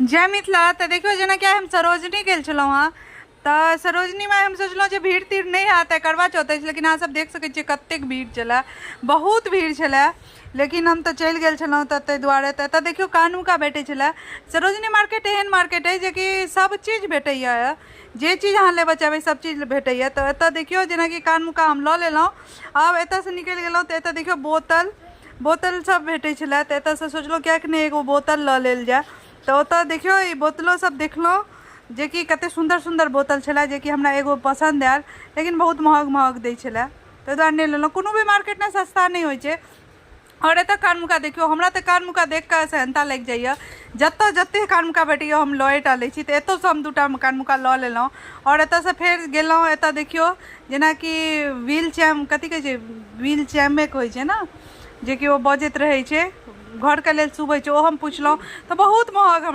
जय मिथिला। तऽ देखियौ, जेनाकि आइ हम सरोजनी गेल छलहुँ हँ, तऽ सरोजनीमे हम सोचलहुँ जे भीड़ तीड़ नहि हैत, आइ करवा चौथ अछि, लेकिन अहाँसभ देख सकै छियै कतेक भीड़ छलै, बहुत भीड़ छलै। लेकिन हम तऽ चलि गेल छलहुँ, तऽ ताहि दुआरे। तऽ एतऽ देखियौ, कानुका भेटै छलै। सरोजनी मार्केट एहन मार्केट अछि जेकि सभ चीज भेटैए, जे चीज अहाँ लेबऽ चाहबै सभ चीज भेटैए। तऽ एतऽ देखियौ, जेनाकि कानमुका हम लऽ लेलहुँ। आब एतऽसँ निकलि गेलहुँ तऽ एतऽ देखियौ, बोतल बोतल सब भेटै छलै। तऽ एतऽसँ सोचलहुँ किएक नहि एगो बोतल लऽ लेल जाय। तऽ ओतऽ देखियौ, ई बोतलो सब देखलहुँ, जेकि कतेक सुन्दर सुन्दर बोतल छलै, जेकि हमरा एगो पसन्द आयल, लेकिन बहुत महग महग दै छलै, ताहि दुआरे नहि लेलहुँ। कोनो भी मार्केटमे सस्ता नहि होइ छै। आओर एतऽ कानमुका देखियौ, हमरा तऽ कानमुका देख कऽ सेहन्ता लागि जाइए। जतऽ जतेक कानमुका भेटैए, हम लए टा लै छी। तऽ एतऽसँ हम दूटा कानमुका लऽ लेलहुँ आओर एतऽसँ फेर गेलहुँ। एतऽ देखियौ, जेनाकि व्हील चैम, कथी कहै छै, व्हील चैमे कहै छै ने, जेकि ओ बजैत रहै छै, घरके लेल शुभ होइ छै, ओ हम पुछलहुँ तऽ बहुत महग।